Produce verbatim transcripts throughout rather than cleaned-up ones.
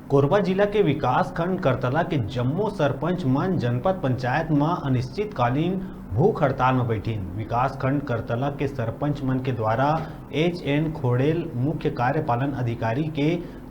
कोरबा जिला के विकासखंड करतला के जम्मो सरपंच मन जनपद पंचायत म अनिश्चितकालीन भूख हड़ताल म बैठिन। विकासखंड करतला के सरपंच मन के द्वारा एच एन खोड़ेल मुख्य कार्यपालन अधिकारी के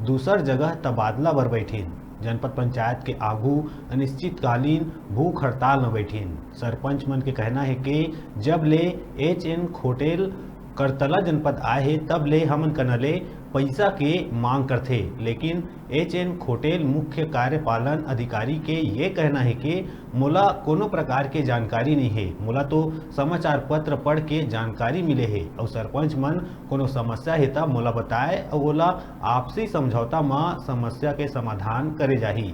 दूसर जगह तबादला बर बैठिन। जनपद पंचायत के आगू अनिश्चितकालीन भूख हड़ताल म बैठिन। सरपंच मन के कहना हे कि जब ले एच एन खोटेल करतला जनपद आए हे, तब ले हमन कना ले पइसा के मांग करथे, लेकिन एच एन खोटेल मुख्य कार्यपालन अधिकारी के ये कहना हे कि मोला कोनो प्रकार के जानकारी नइ हे। मोला तो समाचार पत्र पढ़ के जानकारी मिले हे अउ सरपंच मन कोनो समस्या हे त मोला बताए अउ ओला आपसी समझौता म समस्या के समाधान करे जाही।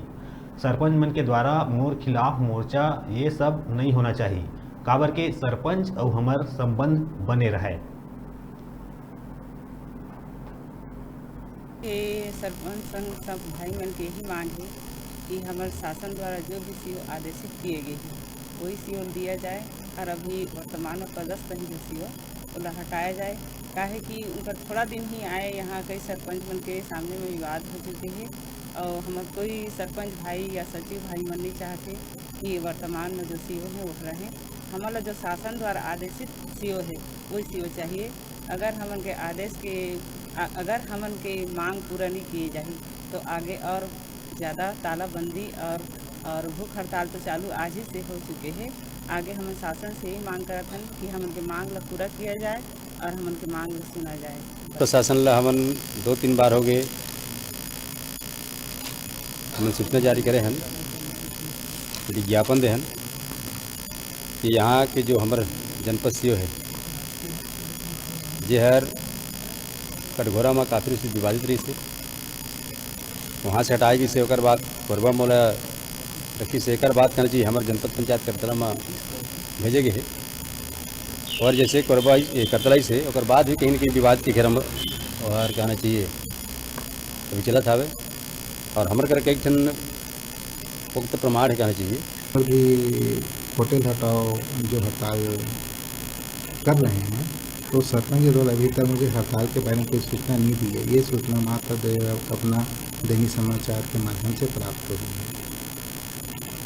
सरपंच मन के द्वारा मोर खिलाफ मोर्चा ये सब नइ होना चाही, काबर के सरपंच अउ हमर संबंध बने रहय। ये सरपंच संग सब भाई मन के यही मांग हे कि हमर शासन द्वारा जो भी सीओ आदेशित किए गए हे, वही सीओ दिया जाए और अभी वर्तमान में पदस्थ नहीं जो सीओ ओला हटाया जाए, काहे कि उनकर थोड़ा दिन ही आए, यहाँ कई सरपंच मन के सामने में विवाद हो चुके हे और हमर कोई सरपंच भाई या सचिव भाई मन नहीं चाहते कि वर्तमान में जो सीओ है वो रहे। हमन ला जो शासन द्वारा आदेशित सीओ है वही सीओ चाहिए। अगर हमन के आदेश के अ- अगर हमन के मांग पूरा नहीं किए जाही तो आगे और ज़्यादा तालाबंदी और और भूख हड़ताल तो चालू आज ही से हो चुके हैं। आगे हमन शासन से ही मांग करत हन कि हमन के मांग ला पूरा किया जाए और हमन के मांग ला सुना जाए। प्रशासन ला हमन दो तीन बार हो गए, हमन सूचना जारी करे हन, विज्ञापन दे हन कि यहाँ के जो हमर जनपद सीओ है, जे हर कटघोरा में काफ़ी रूप से विवादित रही थे, वहाँ से हटाए गई से, ओकर बाद कोरबा मोला रखी से, एकर बात करना चाहिए, हमर जनपद पंचायत करतला में भेजे गए है। और जैसे कोरबा ए, करतलाई से, ओकर बाद भी कहीं ना कहीं विवाद के घेरा में और कहना चाहिए, अभी चलत हवे। और हमर करके एक ठन पुख्त प्रमाण है कहना चाहिए। और भी होटल हटाओ जो हड़ताल कर रहे हैं, तो सरपंच के द्वारा अभी तक मुझे हड़ताल के बारे में कोई सूचना नहीं दी है। ये सूचना मात्र दे-, अपना दैनिक समाचार के माध्यम से प्राप्त हो रही है।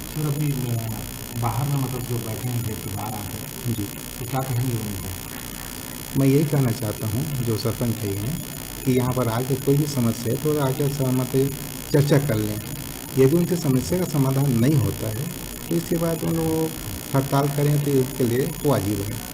सर, अभी अ, बाहर में मतलब जो बैठे हैं, घर के बाहर आकर, जी, तो क्या कहेंगे उनको? मैं यही कहना चाहता हूँ जो सरपंच है हैं कि यहाँ पर आके कोई भी समस्या है तो आके सहमत चर्चा कर लें। यदि उनकी समस्या का समाधान नहीं होता है तो इसके बाद उन लोग हड़ताल करें तो इसके लिए वाजिब है।